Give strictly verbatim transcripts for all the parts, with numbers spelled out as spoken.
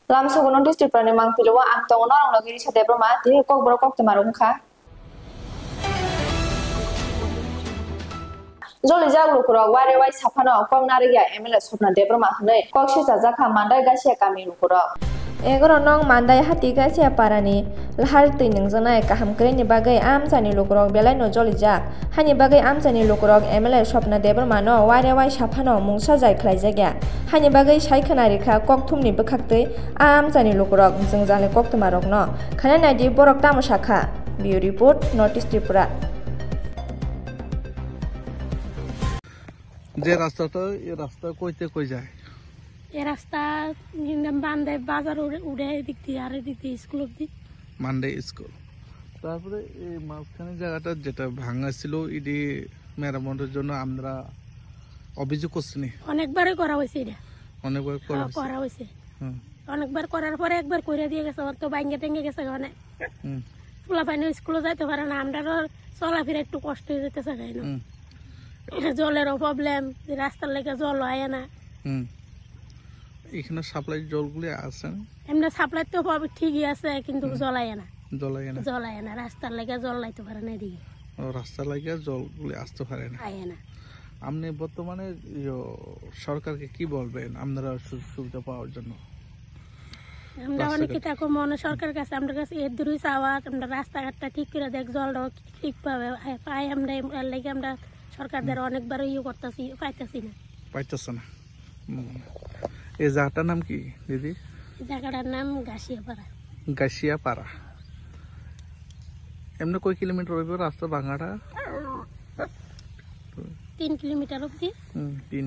Lamsogo North East Tripura ni mangpili o ang tongo norok logi Risa Debbarma, tini kokborok koktwma rok wngkha. Jolijak lukurok wairai wai saphano kok narwkya M L A Swapna Debbarma hwnwi kok sichajakha Mandai Gasia kami lukurok. Egaro nong Mandai hati Gasia parani lahar twi nungjaknai kaham kwrwini bagwi amchaini lukurok belaino jolijak. Hani bagwi amchaini lukurok M L A Swapna Debbarmano wairai wai saphano mungsa jai khlaijakya. Hani bagwi sai khwna rikha kokthumni bwkhaktwi amchaini lukurok jwngjali koktwmarokno. Khana naidi borok tamo sakha. Bureau Report, North East Tripura. যে রাস্তাটা, এই রাস্তা কইতে কই যায়? এ রাস্তা কিন্তু বান্দে বাজার উঠে, উঠে এদিক দিয়ে আর এদিক দিয়ে স্কুল অব্দি। Monday school. তারপরে এই মাঝখানে জায়গাটা যেটা ভাঙা ছিল, এটি মেরামতের জন্য আমরা অভিযোগ করছি নি? অনেকবারই করা হয়েছে এটা। অনেকবার করা হ্যাঁ, হয়েছে? করা হয়েছে। হুম। অনেকবার করার পরে একবার করে দিয়ে গেছে, ওর তো ভাঙ্গে টেঙ্গে গেছে অনেক। হুম। পোলাপাইন স্কুলে যাইতে পারে না, আমরারও চলাফেরা একটু কষ্ট হয়ে যেতেছে, তাই না? হুম। জলেরও প্রবলেম, রাস্তার লেগে জল হয় না। হুম। এখানে সাপ্লাই জলগুলি আছে না? এমনি সাপ্লাই তো পাবে, ঠিকই আছে, কিন্তু হুম। জল আয় না। জল আয় না? জল আয় না, রাস্তার লেগে জল লাইতে পারে না এদিকে। ও, রাস্তার লেগে জলগুলি আসতে পারে না। আয় না। আপনি বর্তমানে, ইয়ো, সরকারকে কি বলবেন আপনারা সুযোগ সুবিধা পাওয়ার জন্য? আমরা অনেকে রাস্তাঘাট। থাকো মনে সরকার কাছে, আমরা কাছে এর দূরই চাওয়া, আমরা রাস্তাঘাটটা ঠিক করে দেখ, জলটাও ঠিকভাবে পাই। আমরা এর লাগি আমরা সরকারদের হুম। অনেকবার ইয়ে করতেছি, পাইতেছি না। পাইতেছে না। হুম। এই জায়গাটার নাম কি, দিদি? এই জায়গাটার নাম গাছিয়াপাড়া। গাছিয়াপাড়া। এমনি কয় কিলোমিটার হইব রাস্তা ভাঙাটা? তিন কিলোমিটার অবধি। হুম, তিন,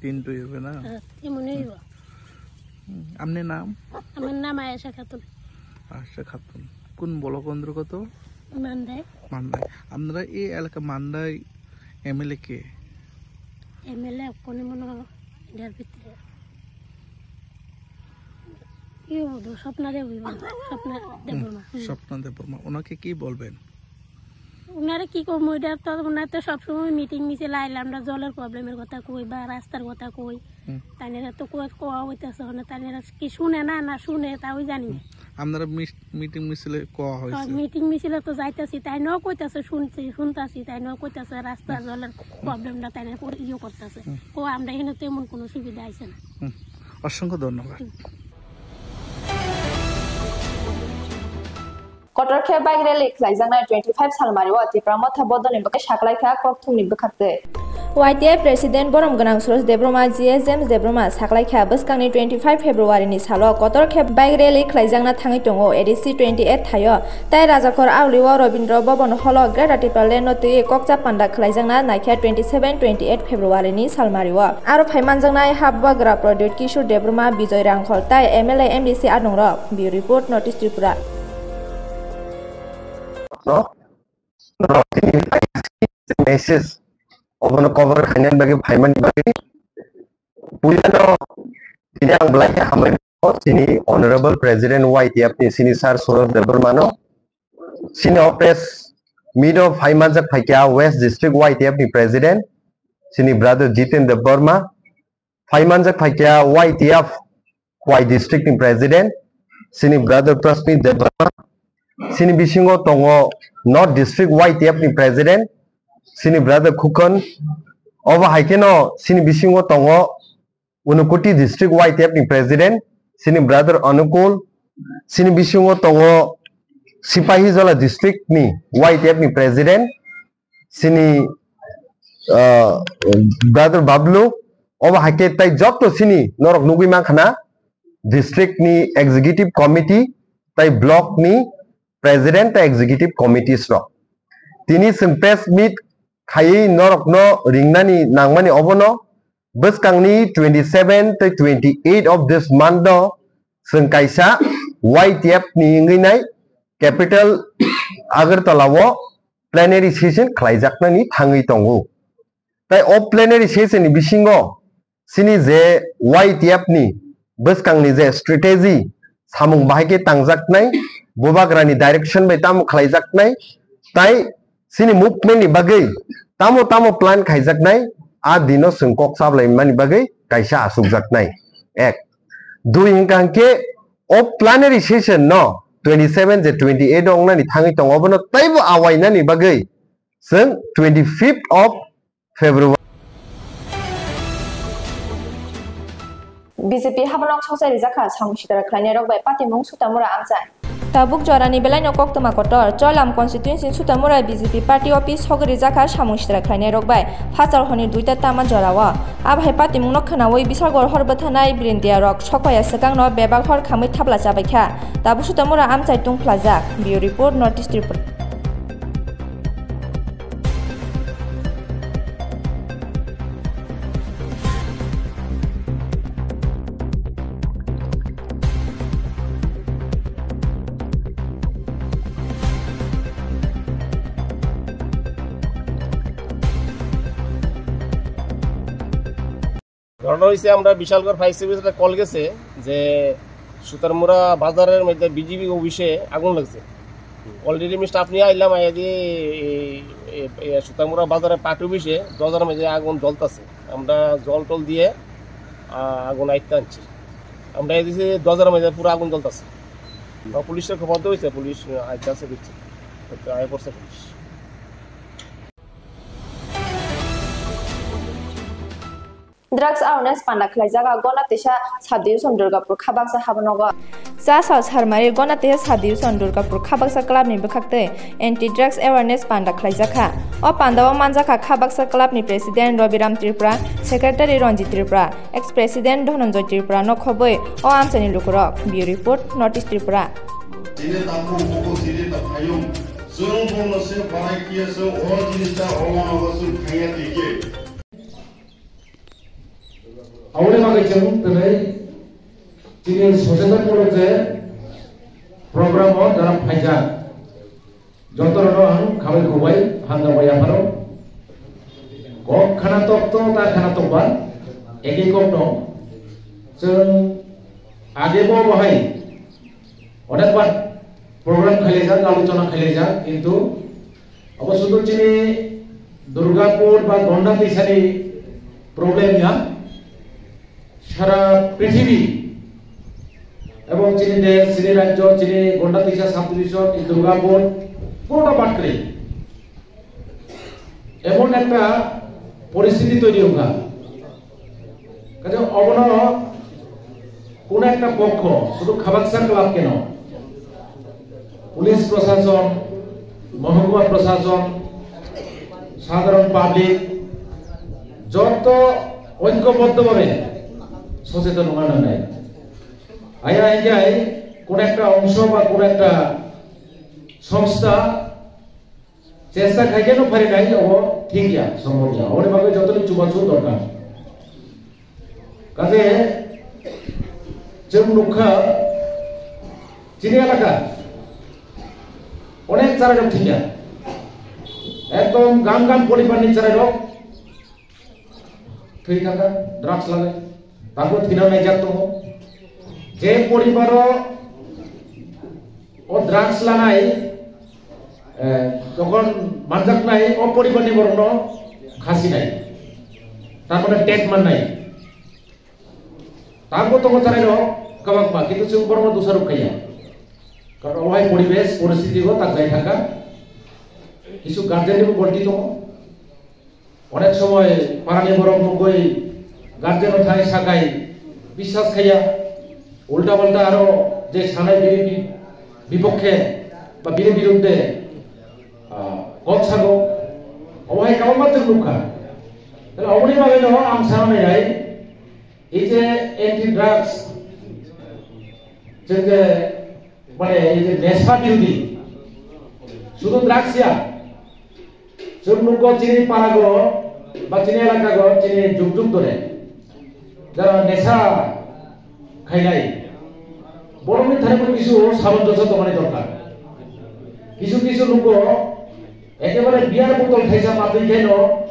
তিন দুই হবে না? হ্যাঁ, এমনই হইব। হুম, আপনার নাম? আমার নাম আয়েশা খাতুন। আয়েশা খাতুন। কোন ব্লক অন্তর্গত? মান্দাই। মান্দাই। আপনারা এই এলাকা মান্দাই এমএলএ কে? এমএলএ কোন মনে হয় এটার ভিতরে। কি বলবো? স্বপ্না দেবী বলবো। স্বপ্না হুম, দেববর্মা। হুম। স্বপ্না দেববর্মা। ওনাকে কি বলবেন? ওনারা কি করবো? এটা তো ওনার তো সবসময় মিটিং মিছিল আইলে আমরা জলের প্রবলেমের কথা কই বা রাস্তার কথা কই। হুম। তাইনারা তো কই কোয়া হইতেছে না, তাইনারা কি শুনে না, না শুনে তাও জানি না। হুম। আপনারা মিস-, মিটিং মিছিলে কোয়া হয়েছে? হ্যাঁ, মিটিং মিছিলে তো যাইতাছি, তাই ন কইতাছে শুনছি, শুনতাছি, তাই ন কইতাছে রাস্তা হুম। জলের প্রবলেমটা তাই না করে ইয়ে করতেছে। হুম। ও আমরা এখানে তেমন কোনো সুবিধা আইছে না। হুম। অসংখ্য ধন্যবাদ। হুম। Kotor khe bike rally khlaijaknai twenty five salmari o Tipra Motha bodolni bwkha saklaikha kokthumni bwkhaktwi. Y T F President borom gwnang Suresh Debbarma, G S James Debbarma saklaikha bwskangni twenty five February ni salo kotor khe bike rally khlaijakna thangwi tongo A D C twenty eight thaio, tei Rajakhor Auli o Rabindra Bhavan Hall o Greater Tipraland no twiwi kokcha panda khlaijakna naikha twenty seven twenty eight February ni salmari o. Aro phaimanjaknai ha bubagra Pradyut Kishore Debbarma, Bijoy Rangkhol tei M L A M D C adongrok. Bureau Report, North East Tripura. No? Message obono cover khainani bagwi phaimani bagwi puilano tini ang belai khe hambai chini Honorable President Y T F ni chini Sir Suresh Debbarma no. Chini office meet o phaimanjak phaikha West District Y T F ni President, chini brother Jiten Debbarma, phaimanjak phaikha Y T F Khwai District ni President, chini brother Prasmit Debbarma, chini bisingo tongo North District Y T F ni President, chini brother Khukon, obo hai kheno chini bisingo tongo Unakoti District Y T F ni President, chini brother Anukul, chini bisingo tongo Sipahijola District ni Y T F ni President, chini, ah, brother Bablu, obo hai khe tai joto chini norok nugwi mankha na district ni executive committee tai block ni president tai executive committees rok. Tini chwng press meet khaiwi norokno ringnani nangmani obono bwskangni twenty seven tei twenty eight of this month no chwng kaisa Y T F ni wngwi nai capital Agartala o plenary session khlaijaknani thangwi tongo. Tai o plenary session ni bisingo chini je Y T F ni bwskangni je strategy samung bahai khe tangjaknai, bubagrani direction bai tamo khlaijaknai, tai chini movement ni bagwi tamo tamo plan khaijaknai, a dino chwng kok sablaimani bagwi kaisa achukjaknai. Ek. Dui hwnkha hwnkhe o plenary session no twenty seven je twenty eight o wngnani thangwi tongo, obono teibo awainani bagwi chwng twenty fifth of February. B J P habanok sokchai rijak kha samung sitra khlainai rok bai patimung Sutamura amchai. Tabuk jorani belaino koktwma kotor, Choilam constituency Sutamura B J P party office sogwi rijak kha samung sitra khlainai rok bai phachal horni duita tama jorao. Abo hai patimungno khwnawi Bishalgarh hor bwthanai brindia rok sokpaiya swkangno bebak hor khamwi thapla chabai kha. Tabuk Sutamura amchai tungphlajak. Bureau report, North East Tripura. ঘটনা হয়েছে, আমরা বিশালগড় ফায়ার সার্ভিসে কল গেছে যে সুতারমুড়া বাজারের মধ্যে বিজিবি অফিসে আগুন লাগছে। অলরেডি আমি স্টাফ নিয়ে আইলাম, আইয়া দিয়ে এই, এই, এই সুতারমুড়া বাজারের পার্টি অফিসে দরজার মধ্যে আগুন জ্বলতেছে। আমরা জল টল দিয়ে, আহ, আগুন আইতে আনছি। আমরা এই দিকে দরজার মধ্যে পুরো আগুন জ্বলতেছে। বা পুলিশের খবর তো হয়েছে, পুলিশ আইতে আছে, বুঝছে, আয় পড়ছে police. Drugs awareness panda khlaijak Gonda Teisa subdivision Durgapur khabaksa habanogo. Cha sal sarmari Gonda Teisa subdivision Durgapur khabaksa club ni bwkhaktwi anti drugs awareness panda khlaijak kha. O panda o manjak kha khabaksa club ni president Rabiram Tripura, secretary Ranjit Tripura, ex president Dhananjoy Tripura no khobwi o amchaini lukurok. Bureau report, North East Tripura. Chini takhuk bukhuk, chini takhayung, chwng bono se barai kiya se o jinista o mano o chwng thangya twi khe. Aboni bagwi chwng twnwi chini socheton molo je program o jara phaijak. Jotono ang khabai khubai hamjak bai yapharo. Kok khana tok to ta khana tok ba, eki kok no. Chwng age bo bahai Onekbar program khailaijak, alochona khailaijak, kintu abo sudu chini Durgapur ba Gonda Teisani problem ya, sara prithibi ebong chini desh, chini rajyo, chini Gonda Teisa subdivision, Durgapur, purota batkri. Emon ekta poristiti toiri ongkha. Kaje obono kono ekta pokho, sudu khabaksa club keno, police prosason, mohokuma prosason, sadharon public, joto oikoboddo bhabe socheton wngna nangnai. Aya hinkhe kono ekta ongso ba kono ekta songstha chesta khaikhe no pharinai, obo thik ya, sombhob ya. Oboni bagwi jotoni chubachu dorkar. Kaje chwng nukha chini elaka onek chwrairok thikya. Ekdom gam gam poribarni chwrairok thwi thangkha, drugs lanai. Tabuk thwina naijak tongo. Je poribaro o drugs lanai, eh, jokhon manjaknai, o poribarni borokno khasinai, tar mane death mannai. Tabuk tongo chwrairok kwbangma, kintu chwng borokno dusaruk khaiya. Karon o hai poribesh, poristiti o takjai thangkha. Kisu guardian nibo golti tongo. Onek somoy parani borok nugwi guardian-o thai sakai biswas khaiya, ulta palta aro je sanai bini bi-, bipokhe ba bini birudde, ah, kok sago, obo hai kwbangma chwng nukha. Tei oboni bagwino ang sanai nai, ei je anti drugs, chwng je Mane, ei je nesha birodi, sudu drugs ya. Chwng nukgo chini parago, ba chini elakago, chini jug jug dhore jara nesha khainai, borokni thani bo kisu samonjoso tongmani dorkar. Kisu kisu nukgo ekebare beer botol thaisa matwi khaino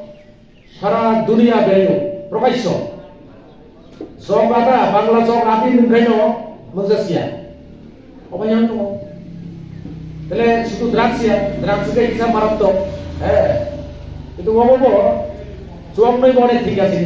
Sara duniya belaio, prokasyo. Sok lata, Bangla sok, ati nungkaino mungsa siya. Obo yang tongo. Tele sudu drugs ya, drugs ke kisa marap to. Eh, itu obo bo, sok noi bo onek thik ase.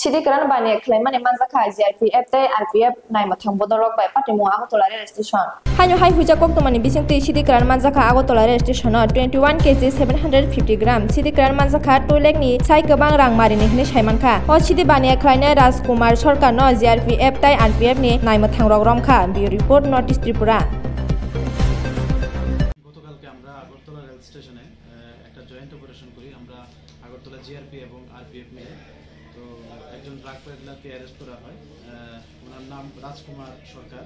Sidi kwran baniya khlaimani manjakha G R P F tei R P F naimwthang bodolrok bai patimung Agartala rail station. Haino hai huijak koktwmani bisingtwi sidi kwran manjakha Agartala rail station-o twenty one K G seven hundred fifty gram sidi kwran manjakha two lakh ni sai kwbang rang marini hwnwi saimankha. O sidi baniya khlainai Rajkumar Sarkarno G R P F tei R P F ni naimwthangrok romkha. Bureau report, North East Tripura. গতকালকে আমরা আগরতলা রেল স্টেশনে, আহ, একটা joint operation করি আমরা আগরতলা জিআরপি এবং আরপিএফ মিলে। তো একজন ড্রাগ পেডলারকে অ্যারেস্ট করা হয়। আহ, ওনার নাম রাজকুমার সরকার।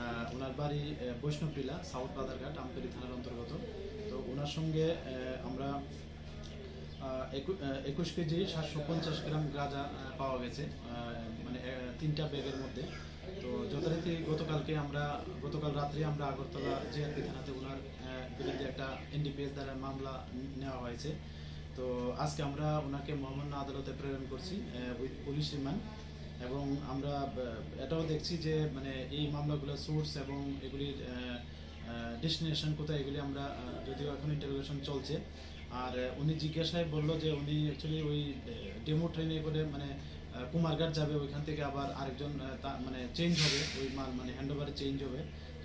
আহ, ওনার বাড়ি, আহ, বৈষ্ণবটিলা, সাউথ বাজারঘাট, আমতলী থানার অন্তর্গত। তো ওনার সঙ্গে, আহ, আমরা, আহ, একু-, আহ, একুশ কেজি সাতশো পঞ্চাশ গ্রাম গাঁজা, আহ, পাওয়া গেছে, আহ, মানে, আহ, তিনটা ব্যাগের মধ্যে। তো যথারীতি গতকালকে আমরা, গতকাল রাত্রে আমরা আগরতলা জিআরপি থানাতে ওনার, আহ, বিরুদ্ধে একটা এনডিপিএস ধারায় মামলা নেওয়া হয়েছে। তো আজকে আমরা ওনাকে মহামান্য আদালতে প্রেরণ করছি, আহ, উইথ পুলিশ রিমান্ড। এবং আমরা, আহ, এটাও দেখছি যে, মানে, এই মামলাগুলোর সোর্স এবং এগুলির, আহ, আহ, ডেস্টিনেশন কোথায়, এগুলি আমরা, আহ, যদিও এখন ইন্টারোগেশন চলছে। আর, আহ, উনি জিজ্ঞাসায় বললো যে উনি অ্যাকচুয়ালি ওই, আহ, ডেমো ট্রেনে করে, মানে, আহ, কুমারঘাট যাবে, ওইখান থেকে আবার আরেকজন, আহ, তা-, মানে, চেঞ্জ হবে, ওই মাল, মানে, হ্যান্ডওভারে চেঞ্জ হবে।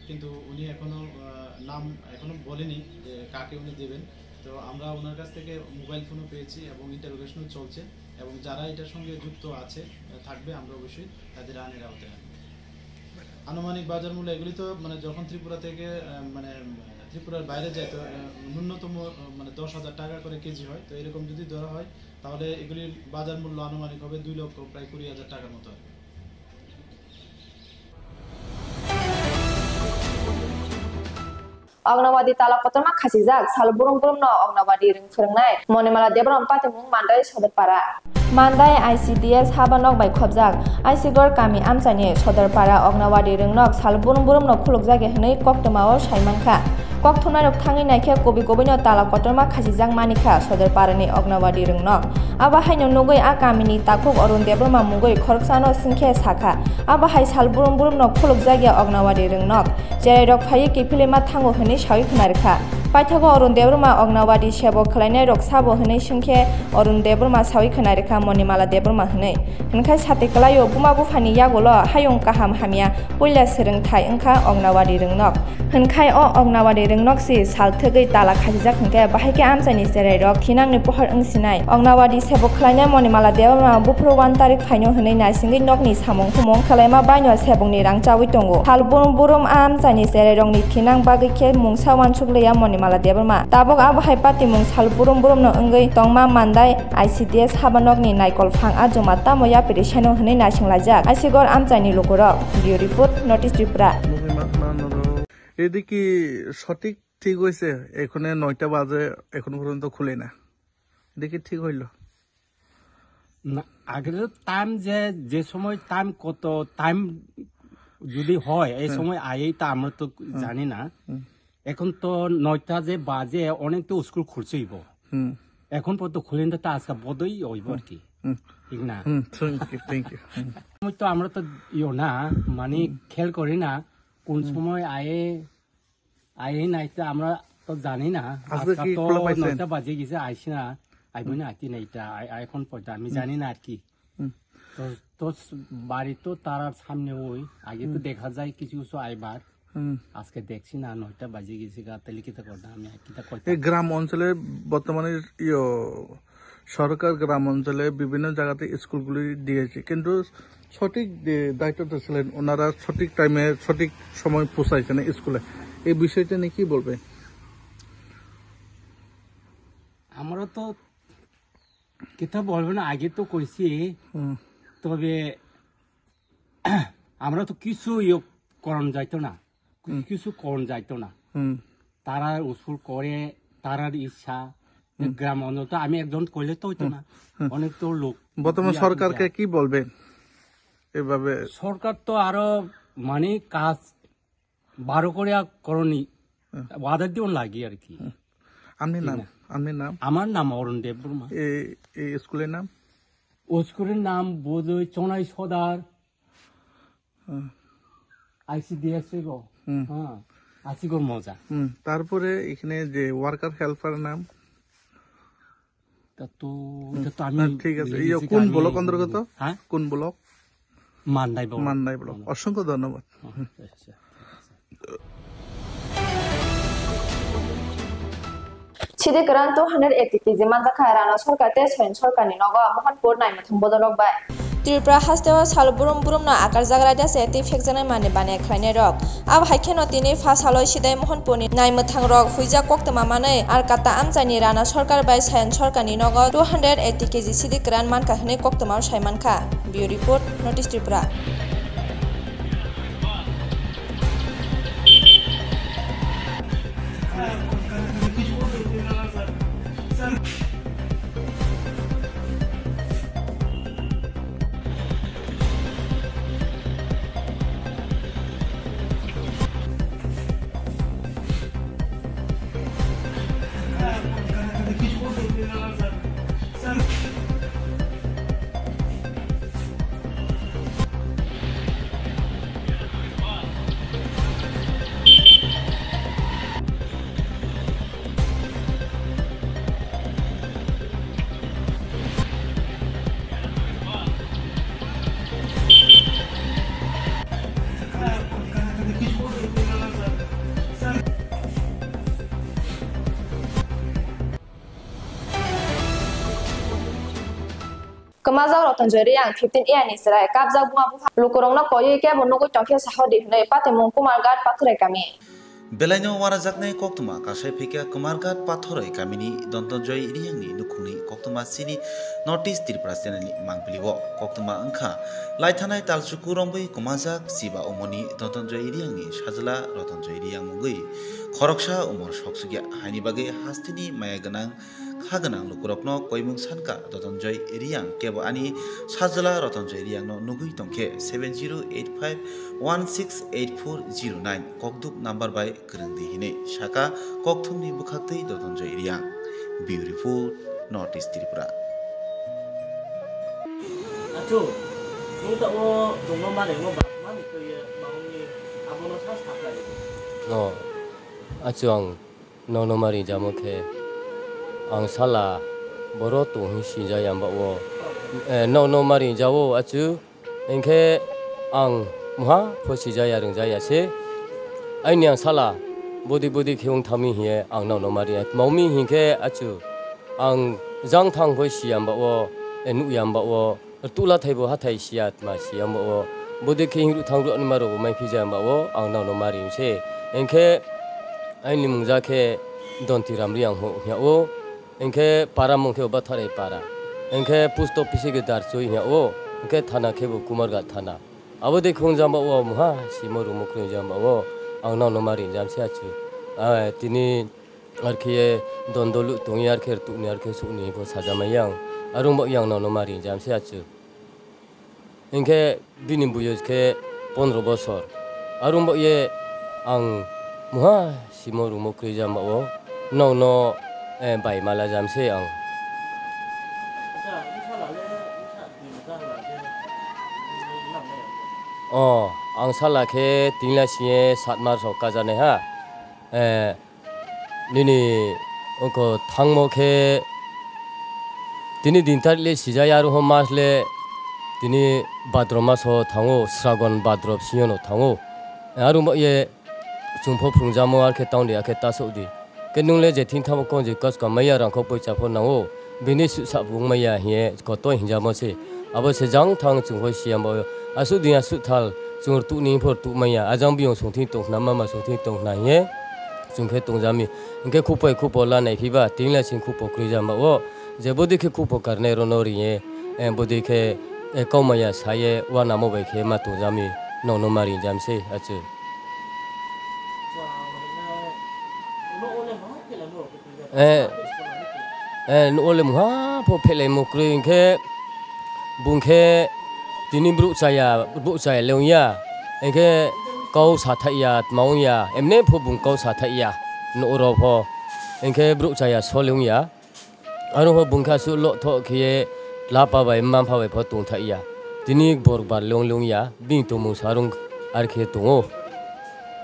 কিন্তু উনি এখনো, আহ, নাম এখনো বলেনি যে কাকে উনি দেবেন। তো আমরা ওনার কাছ থেকে মোবাইল ফোনও পেয়েছি এবং ইন্টারোগেশনও চলছে, এবং যারা এটার সঙ্গে যুক্ত আছে, আহ, থাকবে, আমরা অবশ্যই তাদের আইনের আওতায় আনবো। আনুমানিক বাজার মূল্য এগুলি তো, মানে, যখন ত্রিপুরা থেকে, আহ, মানে, আহ, ত্রিপুরার বাইরে যায়, তো, আহ, ন্যূনতম, আহ, মানে, দশ হাজার টাকা করে কেজি হয়। তো এরকম যদি ধরা হয়, তাহলে এগুলির বাজার মূল্য আনুমানিক হবে দুই লক্ষ প্রায় কুড়ি হাজার টাকার মতো হবে। Anganwadi tala kotorma khasijak, sal brum brum no Anganwadi rwng phwrwngnai Monimala Debbarma patimung Mandai Sodorpara. Mandai I C D S haba nok bai khobjak Aisigor kami amchaini Sodorpara Anganwadi rwngnok sal brum brum no khulukjak ya hwnwi koktwma o saimankha. Kokthumnairok thangwi naikhe kubui kubui no tala kotorma khasijak manikha Sodorpara ni Anganwadi rwngnok. Abo haino nugwi a kamini takhuk Arun Debbarma mungwi khoroksano swngkhe sakha, abo hai sal brum brum no khulukjak ya Anganwadi rwngnok. Cherairok phaiwi kiphilwi ma thango hwnwi sawi khwnarikha. Paithago Arun Debbarma Anganwadi sebo khwlainairok sabo hwnwi swngkhe Arun Debbarma sawi khwnarikha Monimala Debbarma hwnwi. Hwnkhai sati kwlaio buma buphani yagulo hayung kaham hamya puila swrwngthai wngkha Anganwadi rwngnok. Hwnkhai o Anganwadi rwngnok si sal thwgwi tala khasijak hwnkhe bahai khe amchaini cherairok thinangni pohor wngsinai. Anganwadi sebo khwlainai Monimala Debbarma buphuru one tarik phaino hwnwi naisingwi nokni samung humung khwlaima baino sebongni rang chawi tongo. Sal burum burum a amchaini cherairokni thinang bagwi khe mungsa uansuk liya Monimala Debbarma. Tabuk abo hai patimung sal burum burum no wngwi tongma Mandai I C D S haba nokni naikol phang a juma tamo yapiri seno hwnwi naising laijak Aisigor amchaini lukurok. Bureau report, North East Tripura. এদিকে সঠিক ঠিক হয়েছে, এখানে নয়টা বাজে, এখন পর্যন্ত খুলে না। এটা কি ঠিক হইল? না, আগে তো টাইম যে, যে সময় টাইম কত টাইম যদি হয়, এই হুম। সময় আয়েই তো আমরা তো হুম। জানি না। হুম। এখন তো নয়টা যে বাজে, অনেক তো স্কুল খুলছে হইব। হুম। এখন পর্যন্ত খুলেন তো আজকে বোধই হইব আর কি। হুম। ঠিক না? হুম, thank you, thank you। হুম। সময় তো আমরা তো ইয়ো না, মানে হুম। খেয়াল করি না, কোন হুম। সময় আয়ে, আয়ে নাই তো আমরা তো জানি না। আজকে আজকে কি তো খোলা পাইছেন? নয়টা বাজে গেছে, আইসি না, আইব না, আইতে নাই, এটা আই-, আই-, এখন পর্যন্ত আমি হুম। জানি না আর কি। হুম। তো, তো স-, বাড়ি তো তারার সামনে ওই, আগে তো হুম। দেখা যায় কিছু কিছু আইবার। হুম। আজকে দেখছি না, নয়টা বাজে গেছে গা, তাহলে কিতা করতাম আমি, আর কিতা করতাম? এই গ্রাম অঞ্চলে বর্তমানে ইয়ো, সরকার গ্রাম অঞ্চলে বিভিন্ন জায়গাতে স্কুলগুলি দিয়েছে, কিন্তু সঠিক যে দায়িত্বটা ছিলেন, ওনারা সঠিক টাইমে সঠিক সময় পৌঁছাইছেন স্কুলে। এই বিষয়টা নিয়ে কি বলবেন? আমরা তো কিতা বলবো না, আগে তো কইছি, হুম। তবে আমরা তো কিছু ইয়ে করণ যাইতো না, হুম। কিছু করণ যাইতো না। হুম। তারা উসুল করে, তারার ইচ্ছা। হুম। গ্রাম অঞ্চল তো আমি একজন করলে তো হইতো হুম। না, হুম। অনেক তো লোক বর্তমান ইয়া সরকারকে ইয়া। কি বলবেন এভাবে? সরকার তো আরো মানে কাজ বারো করে আর করণি হুম। অর্ডার দিও লাগি আর কি। হুম। আপনি ঠিক নাম, না? আপনি নাম? আমার নাম অরুণ দেব বর্মা। এই, এই স্কুলের নাম? ও স্কুলের নাম বোধহয় চোনাই সদার হুম। আইসিডিএস গো। হুম। হ্যাঁ, আশিগর মজা। হুম, তারপরে এখানে যে ওয়ার্কার হেল্পার নাম? তা তো, এটা তো আমি না, ঠিক আছে। নিজে ইয়ে, থেকে কোন আমি ব্লক অন্তর্গত? হ্যাঁ? কোন ব্লক? মান্দাই ব্লক। মান্দাই ব্লক। মান্দাই। অসংখ্য ধন্যবাদ। হ্যাঁ, আচ্ছা, আচ্ছা। Sidi kwran two hundred eighty K G manjakha Rana Sarkar tei Sayan Sarkarni nogo Mohanpur naimwthang bodolrok bai. Tripura hasteo sal brum brumno akarjak raida se tei phekjaknai manwi baniya khlainairok. Abo hai kheno tini pha salo Sidai Mohanpurni naimwthangrok huijak koktwma manwi Alkata amchaini Rana Sarkar bai Sayan Sarkarni nogo two hundred eighty K G sidi kwran mankha hwnwi koktwmao sai mankha. Bureau Report, North East Tripura. Kwmajak Rotonjoy Reang fifteen A ni chwrai kapjak buma bupha lukurokno koiwi kebo nugwi tongkhe sahodi hwnwi patimung Kumarghat Pathurai kami. Belaino warajaknai koktwma kasai phikha Kumarghat Pathurai kamini Dontonjoy Reangni nukhungni koktwma chini North East Tripura channelni mangpili o koktwma wngkha laithanai talchuku rombwi kwmajak chiba umoni Dontonjoy Reangni sajla Rotonjoy Reang mungwi khoroksa umor soksukya haini bagwi hasteni maya gwnang kha gwnang lukurokno koimung sankha Rotonjoy Reang, kebo ani sajla Rotonjoy Reangno nugwi tongkhe seven zero eight five one six eight four zero nine kokduk number bai kwrwngdi hinwi sakha kokthumni bwkhaktwi Rotonjoy Reang. Bureau Report, North East Tripura. Achu, nwng tabuk chwngno manwi omo ba, mani twiwi, ba wngwi abono sa sakhlai. No, achu ang Nono mari jamo khe ang sala boro tong hwnwi sinjak ya ba o, eh, nono mari jao achu, hinkhe ang muha pho sijaya rwngjaya se. Aini ang sala budi budi khe wng thangmi hiye ang nono mari ya. Tma wngmi hinkhe achu ang jang thang pho siya ba o, eh, nukya ba o. Tula thaibo hathai siya tma siya ba o. Budi khe hingruk thangruk ani maro bo mai phija ba o, ang nono mari se. Hinkhe aini mungja khe Donti Ramri ang ho hya o. Hinkhe para mung khe Batharai para. Hinkhe post office khe Darchoi hya o. Hinkhe thana khe bo Kumarghat thana. Abo de khung jamba o muha simo rumo khung jamba o. Ang nono mari jam se achu. Ai tini Arkhe dondolu tongwi arkhe tukni arkhe sukni bo sajama yang. Arung bo yang nono mari jam se achu. Hinkhe bini buyos khe pondro bosor. Arung bo ye ang muha simo rumo kwrwi jama o. Nono, eh, bai mala jam se ang. O, ang sala khe tingla singe satmar sok kajanai ha. Eh, Nini oko thangmo khe tini din tarik le sijak ya, aro ho mas le tini bhadro maso thango, sragon bhadro singo no thango. Aro mo ye chwng pho phwrwngjamo, ar khe taun di, ar khe tasuk di. Khe nung le je thing thamo kong je kaskam maya rang kho poisa pho nango. Bini su-, sa bung maya hiye koto hinjamo se. Abo se jang thang chwng hoi siyam bo. Asuk ding asuk thal chwng rw tukni phor tuk maya. Ajang biyong song thing tong khna, mama song thing tong khna hiye chwng khe tongjami. Hinkhe khupo khupo la nai phiba, tingla sing khupo kwrwi jama o. Je bodi khe khupo karnai rono riye, eh, bodi khe, eh, kau maya saye, wa namo bai khe ma tongjami. Nong no ma ringjam se achu. Eh, eh, nuko le mungha pho phelai mo kwrwi hinkhe bung khe tini brouh chaya, brouh chaya le wngya, hinkhe kau sa thaiya, tma wngya, emne pho bung kau sa thaiya, nuko rok pho, hinkhe brouh chaya so le wngya. Aro pho bung khe aswk loh thoh khiye lapa bai mma pha bai pho tong thaiya. Tini borok bar long long ya, bini tongmung sarung ar khe tongo.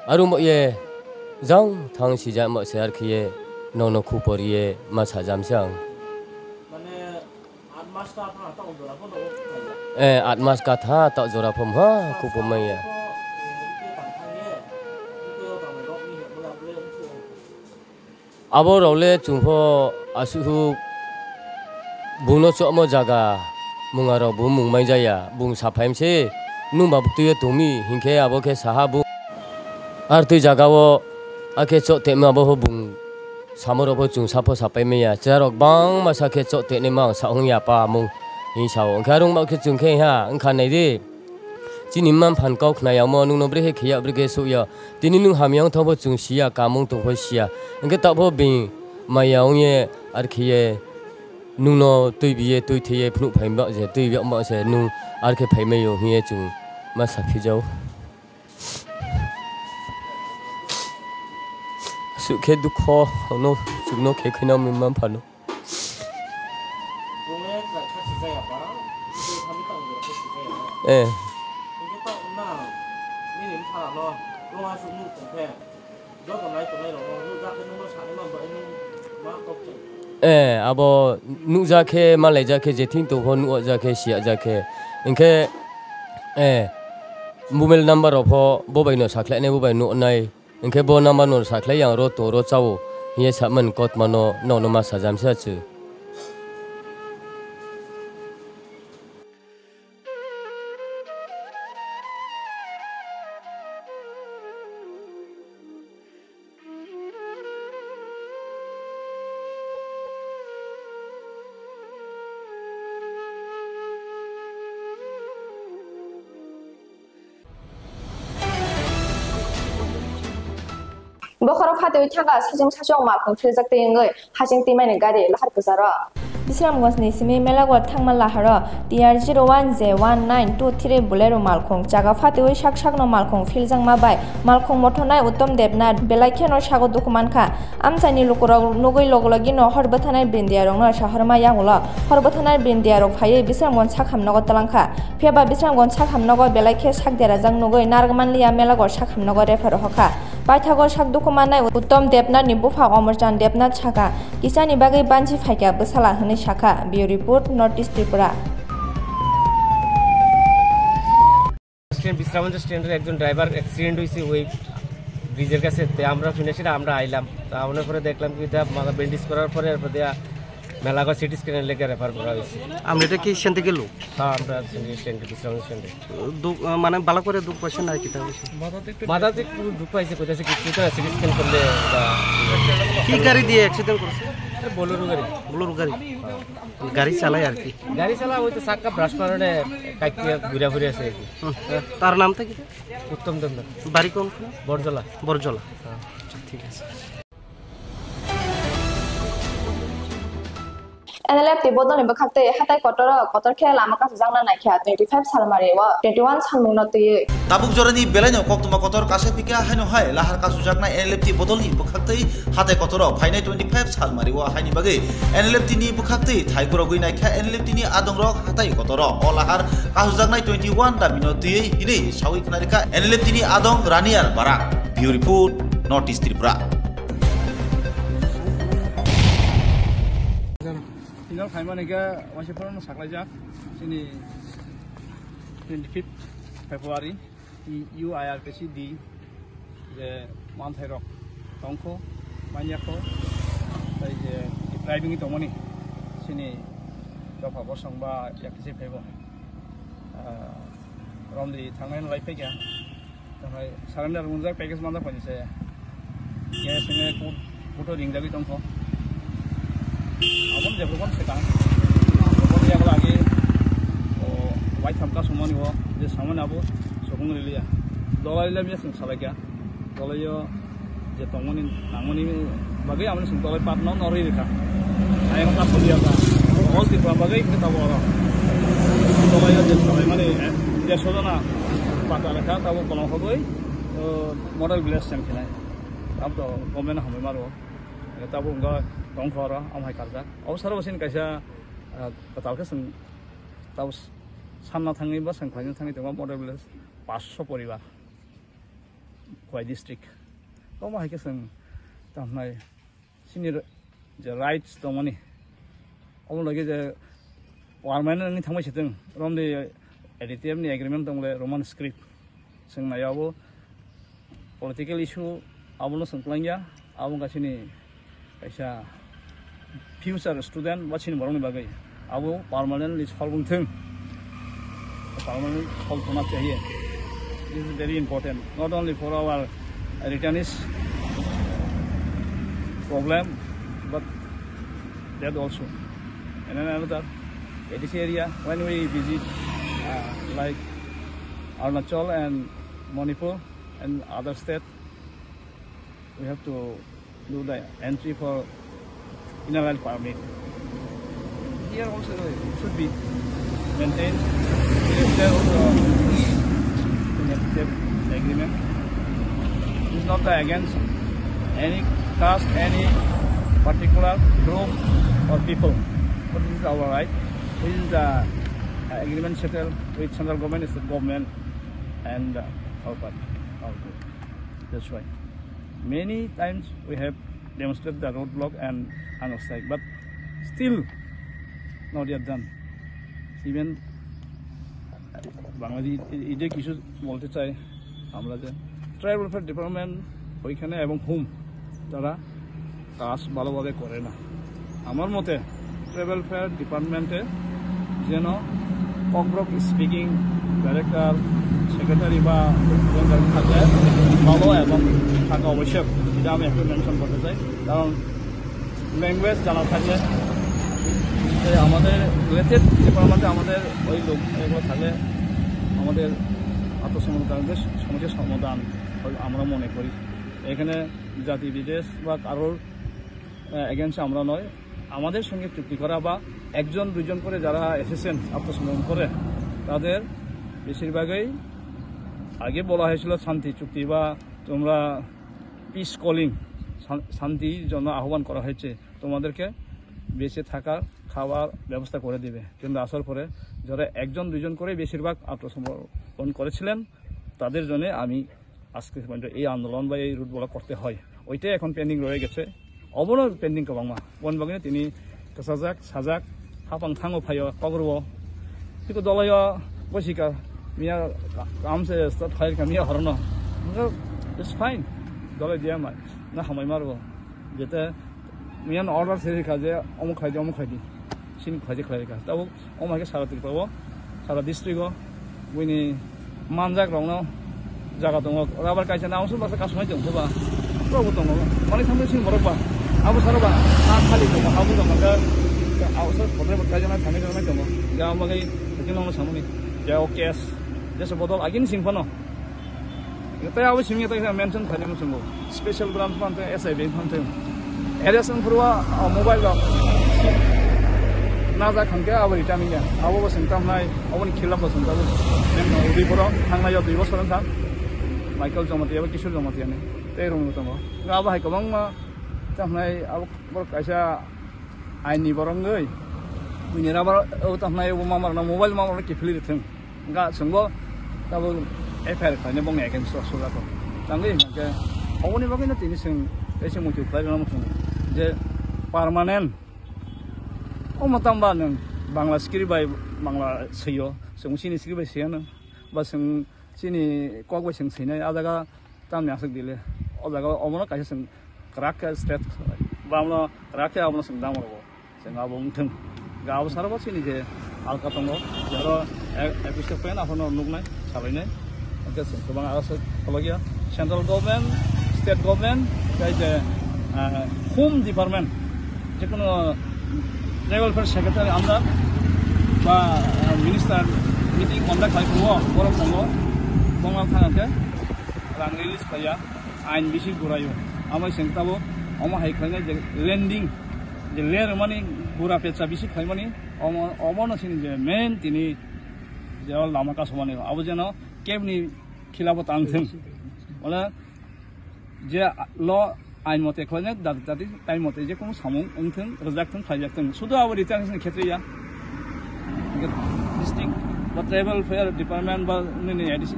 Aro mo ye jang thang sijak ma se ar khiye nono khupor ye ma sajam se ang. Eh, at mas katha tak jora phom ha, kupum maya. Abo rok le chwng pho asuhu bungno chokmo jaga munga rok bo mung mai jaya, bung saphai mse nung ba bwtwi o tongmi hinkhe abo khe saha bung. Ar twi jaga o akhe chok temo abo pho bung samo rok pho chwng sapho sapai maya, chwra rok bangma sakhe chok tenima ang sa wngya pa mung hin sao, hinkhe arung ba khe chwng khe ha wngkha nai di. Chini mma mphan kok khna ya omo, nwngno brekhe khiya, brekhe sukya. Tini nwng hamya wng thangbo chwng siya, kamung tongkho siya. Hwnkhe tabukbo bini maya wngye, arkhiye nwngno twi biye, twi thwiye phunuk phai ba je, twi biya ba se nwng arkhe phai maio hiye chwng ma sakhi jao. Sukhe dukho no chwngno khe khwina mma mphano. Eh. Eh, abo nukjak khe, malaijak khe, jething tongkho nukjak khe, siyajak khe. Hinkhe, eh, mobile number rok pho bo bai no sakhlainai, bo bai nuknai. Hinkhe bo number no sakhlai, ang ro tong ro chao hiye samani kotma no nono ma sajam se achu. Bokhorok phatwi thangkha, sachung sachung malkhung philjak twi wngwi haching twimani gari lahar kwcharo. Bisramganj ni simi Melago thangma laharo T R zero one J one nine two three Bolero malkhung chaga phatwi sak sakno malkhung philjakma bai malkhung mothornai Uttom Debnath belai kheno sago dukhu mankha. Amchaini lukurok nugwi logologino hor bwthanai brindiarokno sahorma yangulo hor bwthanai brindiarok phaiwi Bisramganj sakham nogo twlangkha. Phiya ba Bisramganj sakham nogo belai khe sak derajak nugwi narwk manliya Melago sakham nogo refer rohorkha. Paithago sak dukhu mannai Uttom Debnathni bupha Omorchand Debnath sakha, kisani bagwi banchi phaikha bwsala hwnwi sakha. Bureau Report, North East Tripura. Stand, Bishramganj স্ট্যান্ডের একজন driver accident হয়েছে ওই ব্রিজের কাছে। তো আমরা শুনেছি না, আমরা আইলাম, তা আমরা পরে দেখলাম কি এটা মাথা ব্যান্ডেজ করার পরে এরপর দেয়া মেলাঘর সিটি স্ক্যানের লেগে রেফার করা হয়েছে। আমরা এটা কি স্ট্যান্ড থেকে লোক? হ্যাঁ, আমরা স্ট্যান্ডে, বিশ্রামগঞ্জ স্ট্যান্ডে। দু-, মানে ভালো করে দুঃখ পাইছে না কি তা হয়েছে? মাথাতে একটু দুঃখ পাইছে, কোথায় কিছু তো সিটি স্ক্যান করলে বা কি গাড়ি দিয়ে অ্যাক্সিডেন্ট করেছে? এটা বোলেরো গাড়ি। বোলেরো গাড়ি? গাড়ি চালায় আর কি। গাড়ি চালা ওই তো চাক্কা ব্রাশ মারণে কাইতে ঘুরে ঘুরে আছে আর কি। হুম। তার নামটা কি? উত্তম দেবনাথ। বাড়ি কোন? বরজলা। বরজলা। হ্যাঁ। আচ্ছা, ঠিক আছে। N L F T bodolni bwkhaktwi hatai kotor o kotor khe lama kachujakna naikha twenty five salmari o twenty one salmungno twiwi. Tabuk jorani belaino koktwma kotor kaisa phikha haino hai lahar kachujaknai N L F T bodolni bwkhaktwi hatai kotoro phainai twenty five salmari o haini bagwi N L F T ni bwkhaktwi thai khurogwi naikha N L F T ni adongrok hatai kotoro o lahar kachujaknai twenty one damino twiwi hinwi sawi khwnarikha N L F T ni adong Raniar Barak. Bureau Report, North East Tripura. Final phaimani khe waisa phano saklaijak chini twenty fifth February. U I R P C D je manthairok tongkho, manyakho, tei je depriving tongmani chini dopha bosong ba yaktwi se phaibo, ah, romdi thangnai lai phaikha, thangnai surrender wngjak package manjak paisa se, khe swngnai kut-, kuto ringjagwi tongkho. Aboni jephru phano swkang. Aboni yago agi, o, waitham kasumani o, je samani abo sokong riliya. Dolai lamya chwng salaikha. Dolai o je tongmani, nangmani bagwi amoni chwng dolai patno norwi rikha. Ayang ta phuliya ta. All Tripura bagwi khe tabo oro. Dolai o je salaimani, eh, dersho jona pata rikha, tabo kolom hogwi, o, model village sem khinai. Abo to government hambai maro. Tabuk wngkha tongkha oro, omo hai karjak. Abo saro bo chini kaisa, ah, kwtal khe chwng tabuk sanna thangwi ba chwng khlaina thangwi tongma model village paanch sho poribar, Khowai district. Omo hai khe chwng tamo hwnai chini r-, je rights tongmani, omo logi je Permanent wngwi thangbai se chwng, romdi A D T F ni agreement tong le Roman script. Chwng nai abo political issue abono chwng kwlangya, abo wngkha chini kaisa future student ba chini borokni bagwi abo permanently solve wngthung, permanent solve wngna chahiye. This is very important, not only for our returnees problem, but that also. And then another, A D C area, when we visit, uh, like Arunachal and Manipur and other state, we have to do the entry for inner line permit. Here also it should be maintained. It is there also in the agreement. It's not against any caste, any particular group or people. But this is our right. This is the, uh, agreement settled with central government, state government, and, uh, our party, our group. That's why many times we have demonstrated the roadblock and hunger strike, but still not yet done. Even Bangladesh এ-, এ-, এটাই কিছু বলতে চাই আমরা যে tribal welfare department ওইখানে এবং হোম তারা কাজ ভালোভাবে করে না। আমার মতে ট্রাইবাল ওয়েলফেয়ার ডিপার্টমেন্টে যেন ককবরক স্পিকিং ডাইরেক্টর, সেক্রেটারি বা প্রেসিডেন্ট থাকলে ভালো এবং থাকা আবশ্যক, এটা আমি একটু মেনশন করতে চাই। কারণ ল্যাঙ্গুয়েজ জানা থাকলে যে আমাদের রিলেটেড ডিপার্টমেন্টে আমাদের ওই লোক এগুলো থাকলে আমাদের আত্মসমর্পণ বেশ সমস্যার সমাধান হয় আমরা মনে করি। এখানে জাতি বিদেশ বা কারোর এগেনস্টে আমরা নয়, আমাদের সঙ্গে চুক্তি করা বা একজন দুইজন করে যারা এসেছেন আত্মসমর্পণ করে, তাদের বেশিরভাগই আগে বলা হয়েছিল শান্তি চুক্তি বা তোমরা পিস কলিং, শান-, শান্তির জন্য আহ্বান করা হয়েছে, তোমাদেরকে বেঁচে থাকার খাওয়ার ব্যবস্থা করে দিবে। কিন্তু আসার পরে যারা একজন দুইজন করে বেশিরভাগ আত্মসমর্পণ করেছিলেন, তাদের জন্য আমি আজকে পর্যন্ত এই আন্দোলন বা এই রুট ব্লক করতে হয়, ওইটাই এখন পেন্ডিং রয়ে গেছে। Obono pending kwbangma. Boni bagwino tini kwchajak, sajak, hapang thango phaio, kok rwo. Tiko dolaio bosi ka, miya ka-, kam se start khai ka miya horono. Nga, it's fine. Dolai dia mai. Na hamai marwo. Jete miya no order se ka je omo khai di, omo khai di. Sin khai di, khai di ka. Tabuk Omo hai khe sara Tripura o, sara district o, buini manjak rokno jaga tongo, rubber kaisa na, omo baksa kasumai tong khe ba, borok bo tongo, manui thangwi sini borok ba, abo sara ba, ha khali tongo, abo tongo, khe abo sara kotor bo kaisa na thangwi thangwi tongo, ya omo bagwi, khe nokno samani, ya o case, jesa bodol agini sing phano. Tei abo simi tei mention khainai muchungo. Special branch phan tei S I B phan tei. Arrest wng phuru o, o mobile rok najak hwnkhe abo return ya. Abo bo swng tamnai, abo ni khilaf bo swng tabuk. Neng no dui borok thangnai o dui bosor wngkha. Michael Jamatia abo Kishore Jamatia ni. Tei rung tongo. Abo hai kwbangma tamnai abo borok kaisa ain ni borok wngwi. Buini rubber o tamnai abo mama rok no mobile mama rok no kiphilwi rithwng. Wngkha chwngbo tabuk F I R khlainai bongni against o suja tong. Tangwi hwnkhe oboni bagwino tini chwng tei se muitu khlai rwna muchungo je permanent omo tangba nwng Bangla script bai Bangla swiyo, chwng chini script bai swiya nwng, ba chwng chini kok bai chwng swinai, a jaga tamni aswk dile. O jaga omono kaisa chwng kwrak khe state ba omono kwrak khe abono chwng dam rwo. Chwng abo wngthwng. Ga abo sara bo chini je alka tongo, jero e-, episode pen aphano nuknai, salainai. Hwnkhe chwng kwbang aro se kholokya. Central government, state government, tei je, ah, home department, jekono tribal welfare secretary under ba, ah, minister meeting conduct khai phuru borok tongo, bongma thang khe rang release khaiya, ain bisi guraio. Amai chwng tabuk omo hai khlainai je lending, je le rwmani gura pecha bisi khlaimani, omo, omono chini je main tini je o lama kasumani, abo jeno kebni khilafo tang thung. Mane je lo ain mote khlainai, dati dati time mote je kono samung wng thung, rwjak thung, khlaijak thung. Sudu abo return ni khetre ya. District ba tribal welfare department ba nini A D C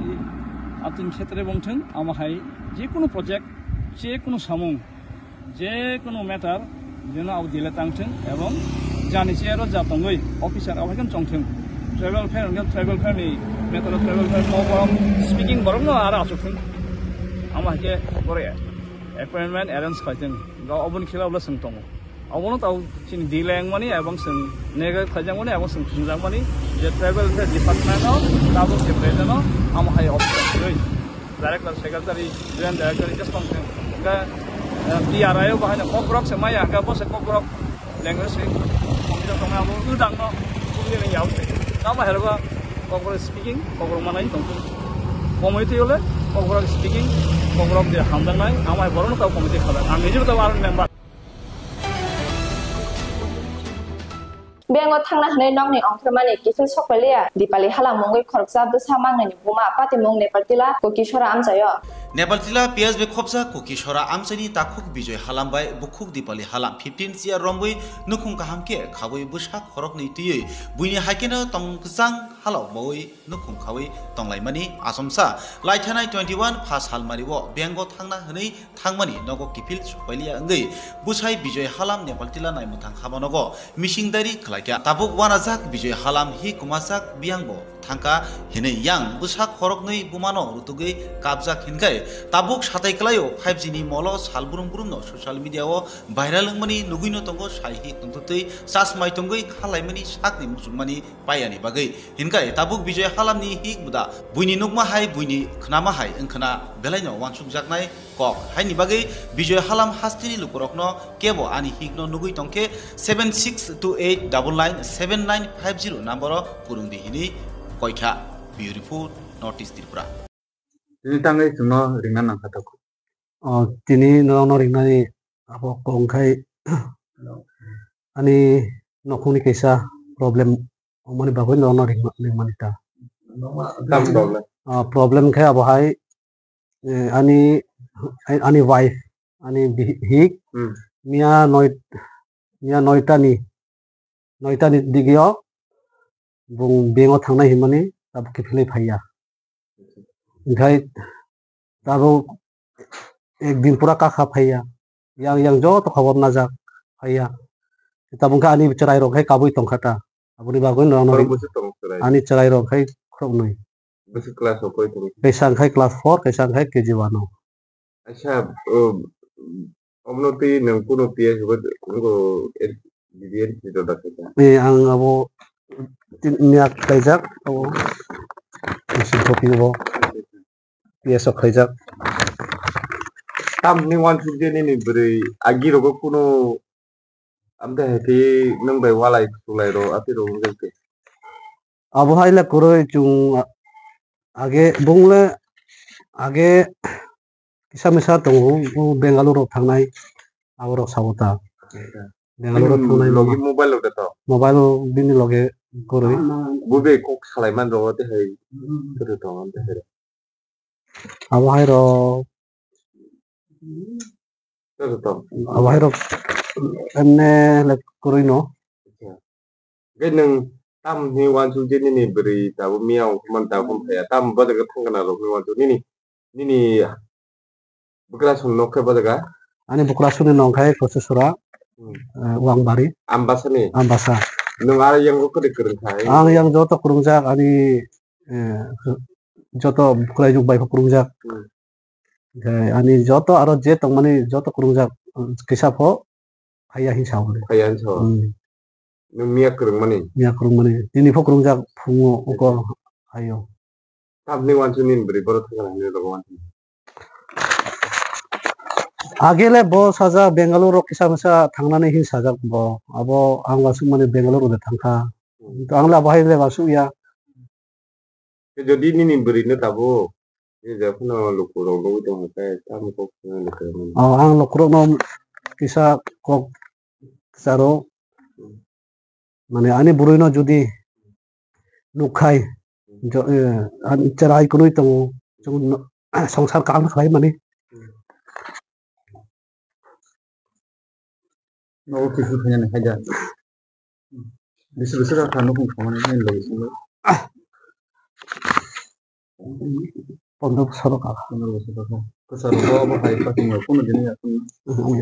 atun khetre bong thung, amo hai je kono project, je kono samung, যে কোনো ম্যাটার যেন আবো দিলে তাংথিং এবং Jani se aro ja tongwi officer abo khe chongthung. Tribal fair hwnkhe tribal fair ni metro tribal fair mo borok speaking borok no aro achuk thung. Amo hai khe borok appointment arrange khai thung. Ga oboni khela bwla swng tongo. Obono tau chini di lengmani ebong swng nega khaijakmani ebong swng thungjakmani je tribal fair department o tabuk je present o amo hai officer kwrwi. Director, secretary, joint director, just tong thung. Hwnkhe, eh, T R I o bahai no kokborok se maya, hwnkhe bo se kokborok language se computer tong abo udang no, uni ni yao se. Tamo herba kokborok speaking, kokborok manai tong thung. Komoi twi ole kokborok speaking, kokborok je hamjaknai, amo hai borok no tau komoi twi khala. Ang nijebo tau aro member. Bengo thangna hwnwi nokni ongkhormani kiphil sokpailia. Dipali halam mungwi khoroksa bwsa mangnini buma patimung Nepal tila Kokisora amchaio. Nepal tila P S B khopsa Kokisora amchaini takhuk Bijoy halam bai bukhuk Dipali halam fifteen chair romwi nukhung kaham khe khawi bwsa khoroknwi twiwi buini haikeno tongkwchang halok bawi nukhung khawi tonglaimani achomsa. Laithanai twenty one pha salmario bengo thangna hwnwi thangmani nogo kiphil sokpailia wngwi bwsai Bijoy halam Nepal tila naimwthang haba nogo mising dairi khlaikha. Tabuk wanajak Bijoy halam hi kwmajak biyangbo thangkha hinwi yang bwsa khoroknwi bumano rutugwi kapjak hinkhai tabuk satai kwlaio five G ni molo sal brum brumno social media o viral wngmani nugwino tongo sai hi tongthotwi chasmai tongwi khalaimani sakni muchungmani paiyani bagwi. Hinkhai tabuk Bijoy halamni hik buda buini nukma hai buini khnama hai wngkhana belaino wansukjaknai kok. Haini bagwi Bijoy halam hasteni lukurokno kebo ani hikno nugwi tongkhe seven six two eight double nine seven nine five zero number o kwrwngdi hinwi koikha. Bureau Report, North East Tripura. Tini tangwi chwngno ringna nangkha takhuk. O, tini norokno ringnani abo kok wngkhai ani nokhungni kaisa problem wngmani bagwi norokno ringma-, ringmani ta. Tam problem. O, problem khe abo hai, eh, ani, ani wife, ani bi-, hik, Hmm. miya noi, miya noitani, noitani digio bung bengo thangnai hinmani tabuk kiphilwi phaiya. Hinkhai tabuk ek din pura kakha phaiya. Yang, yang joto khobor najak phaiya. Tabuk khe ani chwrairok khai kabui tongkha ta. Aboni bagwi norokno Khorok ri-, bwswk tongo chwrai? Ani chwrairok khai khoroknwi. Bwswk class o pori tongo? Kaisa khai class four, kaisa khai K G one o. Acha, o, omono twi nwng kuno P S bo, nwngo, eh, B D N P do dakhe ta? Eh, ang abo tin-, miya khlaijak, abo P S o khlaijak. Tamni wansukjak nini bwrwi agi rogo kuno amtwi hai khe nwng bai walai kwlai rw atwi rw wngkhe. Abo hai le kwrwi chwng age bung le age kisa misa tongo, o Bengaluru rok thangnai aborok sao ta. Bengaluru Bini thangnai logi mama. Mobile rok de to? Mobile bini loge kwrwi. Bo be kok salai man rw atwi hai kwrwi tongo amtwi hai rw. Abo hai rok. Joto tong. Abo hai rok emne le kwrwi no. Acha. Hwnkhe nwng tamni wansuk je nini bwrwi tabuk miya ongkhormani tabuk phaiya. Tam bwswk thangkana rokni wansuk nini, nini bwkrasong nok khe bwswk? Ani bwkrasongni nong khai Kosisora, Hmm. eh, Wangbari. Ambasani? Ambasa. Nwng aro yango kwrwi kwrwng khai? Ang yang joto kwrwngjak ani, eh, joto bwkrajwk bai pho kwrwngjak. Hmm. Hwnkhe ani joto aro je tongmani joto kwrwngjak, kisa pho phaiya hinwi sa hwnwi. Phaiya hinwi sa. Hmm. Nwng miya kwrwngmani? Miya kwrwngmani. Nini pho kwrwngjak phungo uko hayo. Tamni wansuk nini bwrwi borok thangkana hinwi rogo wansuk. Agele bo sajak Bengaluru rok kisa misa thangnani hinwi sajak bo. Abo ang wansukmani Bengaluru de thangkha. Hmm. To ang le abo hai le wansuk ya. Jodi nini bwrwi no tabuk, nini jephano lukurok nugwi tongkha khe, tamo kok swngo lukurok no? Oh, ang lukurok no kisa kok kwcharo, mane ani bwrwi no jodi nukkhai, jo-, eh, an-, chwrai kwnwi tongo, chwng no, songsar kaham khlai mani. Nogo kiphil khainani haida. Bisi bisi rok kha nukhung thangmani nini logi simi. Pondro bosor rok kha. Pondro bosor rok kha. Kwcharo bo abo hai pakingo kuno dini yakung.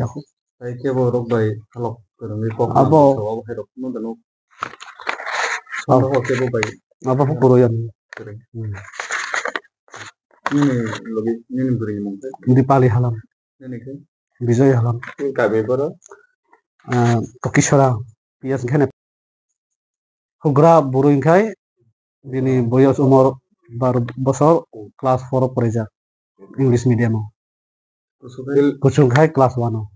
Yakung. Tai kebo rok bai halok kwrwngwi kok Abo. Abo hai rok no dano. Abo. Abo kebo bai. Abo pho kwrwi ani. Kwrwi. Hmm. Nini logi, nini bwrwi ni mung khe? Dipali Halam. Nini khe? Bijoy Halam. Nini kami boro? Ah, Tokisora, P S Ghenep. Hugra bwrwi khai bini boyos umor baro bosor, class four o porijak, English medium o. Kuchuk khai class one o.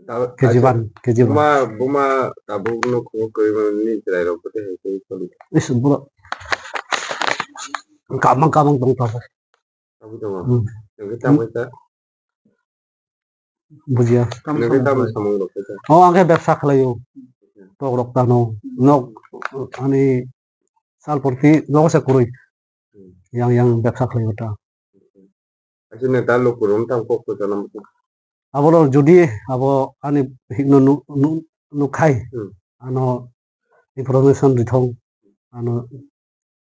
K G one, K G one. Buma, buma tabuk no khungo kwrwi mani ni chwrai rok bwtwi hai khe choli. Is bro. Kamang kamang tong tabuk. Tabuk tong. Hmm. Nang khe tamo kha. Bujiya. Nang khe tamo samung rok kha. Oh, ang khe bebsa khlaio. Tok rok tano. Nok ani sal porti nok se kwrwi. Hmm. Yang yang bebsa khlaio ta. Aswk neta lukurok wng tang kok kwchana muchung. Abono jodi abo ani hikno nu-, nu-, nukhai, Hmm. Ano information rithong, ano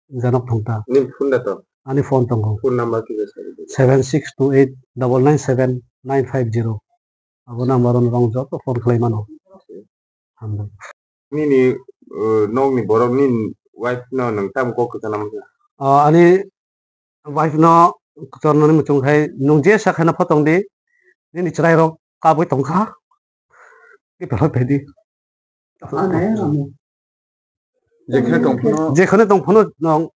janok thongta. Nini phone da to? Ani phone tongo. Phone number kisa sari di. Seven six two eight double nine seven nine five zero. Abo number ono rong joto phone khlai mano. Hambai. Nini, uh, nokni borok nini wife no nwng tamo kok kwchana muchung? Ah, ani wife no kwchornani muchung khai nwng je sa khaina photong di, nini chwrai rok kabui tong kha, tei belai phai di. Jekhane tong phano. Jekhane tong phano nwng,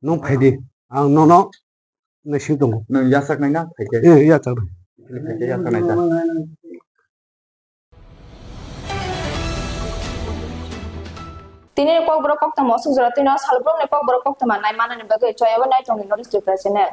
nwng phai di, ang nono naising tongo. Nwng yachak nai na phai khe? Eh, yachak nai. Phai khe yachak nai ta. Tini ni Kokborok koktwma aswk jora twino salbrumni Kokborok koktwma nai manani bagwi choyabo nai tongni North East Tripura channel.